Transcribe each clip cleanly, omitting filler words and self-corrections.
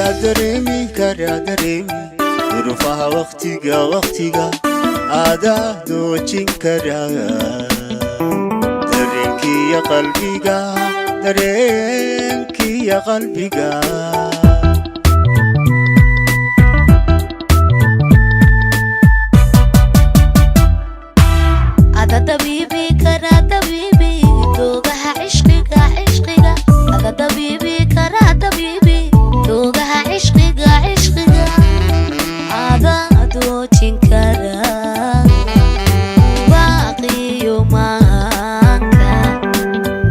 Adaa dareemi karaa, dareemi duruufaha waqtiga, waqtiga adaa doojin karaa dareenkiya qalbiga, dareenkiya qalbiga. Ada dabiibi karaa, dabiibi doogaha cishqiga, cishqiga. Ada dabiibi karaa, dabiibi doogaha cishqiga, cishqiga. Ada doojin karaa dubaqiyo maanka,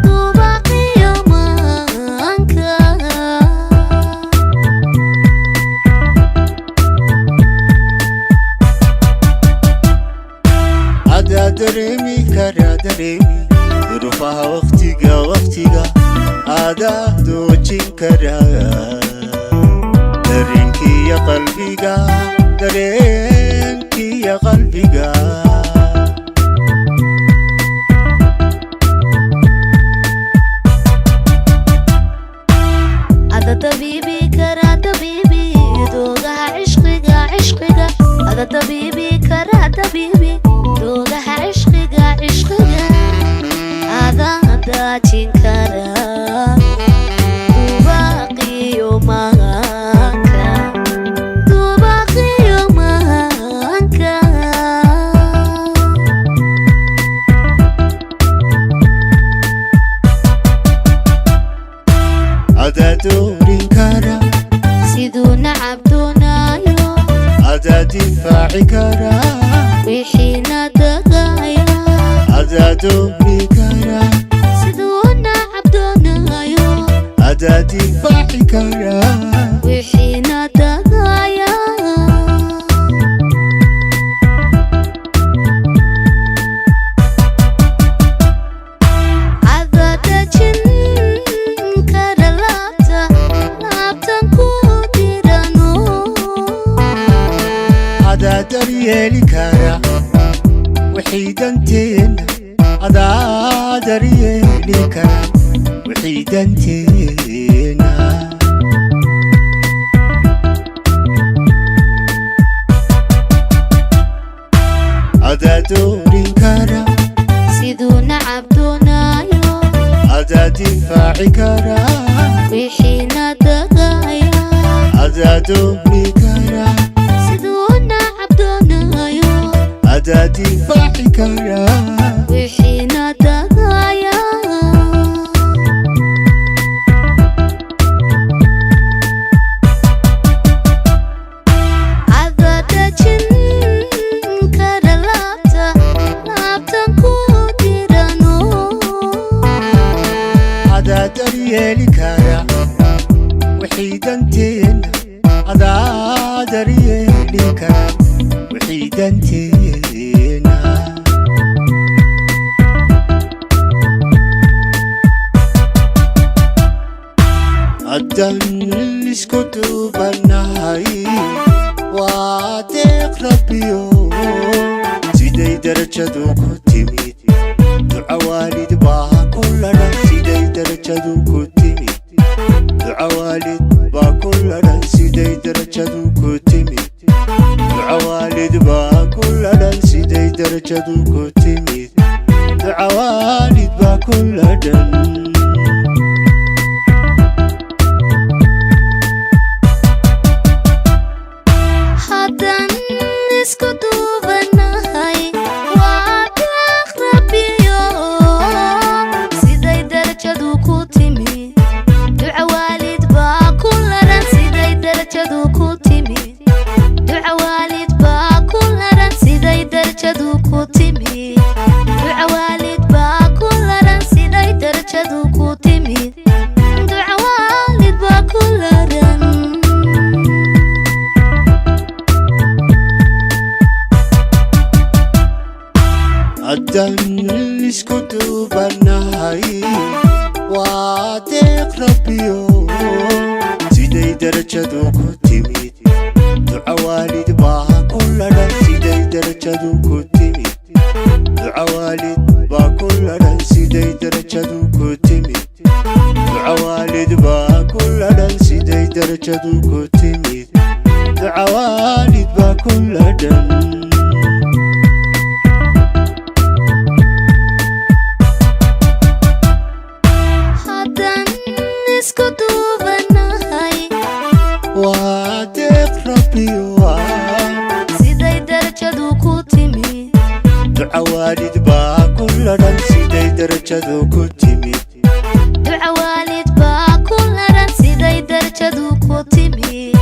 dubaqiyo maanka. Adaa dareemi karaa, dareemi duruufaha waqtiga, waqtiga adaa doojin karaa dareenkiya qalbiga, dareenkiya qalbiga. Ada dabiibi karaa, dabiibi doogaha cishqiga, cishqiga. Ada dabiibi karaa, dabiibi doogaha cishqiga, cishqiga. Ada daajin karaa dubaqiyo maanka, dubaqiyo maanka. Adaa doorin karaa Siduu nacab doonaayo. Adaa difaaci karaa Wixiina dagaya. Adaa doori karaa Siduu nacab doonaayo. Adaa difaaci karaa Wixiina dagaya. Adadajin kara laabta, laabtan ku dirano. Adaa daryeeli karaa wixii danteena, adaa daryeeli karaa wixii danteena. Adaa doorin karaa Siduu nacab doonaayo. Adaa difaaci karaa Wixiina dagaya. Adaa doori karaa Siduu nacab doonaayo. Adaa difaaci karaa Wixiina dagaya. Adadajin kara laabta, laabtan ku dirano. Adaa daryeeli karaa wixii danteena, adaa daryeeli karaa wixii danteena. Haddaan isku duubanahay waa deeq Rabbiyo, siday darajadu ku timid duca waalid baa ku ladhan. Siday darajadu ku timid duca waalid baa ku ladhan. Siday darajadu ku timid duca waalid baa ku ladhan. Siday darajadu ku timid duca waalid baa ku ladhan. Haddaan isku duubanahay waa deeq Rabbiyo, siday darajadu ku timid duca waalid baa ku ladhan. Siday darajadu ku timid duca waalid baa ku ladhan. Siday darajadu ku timid duca waalid baa ku ladhan. Siday darajadu ku timid duca waalid baa ku ladhan. Haddaan isku duubanahay waa deeq Rabbiyo, siday darajadu ku timid duca waalid baa ku ladhan. Siday darajadu ku timid duca waalid baa ku ladhan. Siday darajadu ku timid. Duca waalid baa ku ladhan siday darajadu ku timid. Duca waalid baa ku ladhan. Haddaan isku duubanahay, waa deeq rabbiyo ah, siday darajadu ku timid. Duca waalid baa ku ladhan siday darajadu ku timid. Duca waalid baa ku laran siday darajadu ku timid.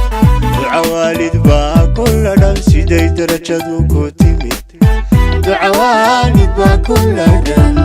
Duca waalid baa ku ladhan siday darajadu ku timid. Duca waalid baa ku ladhan.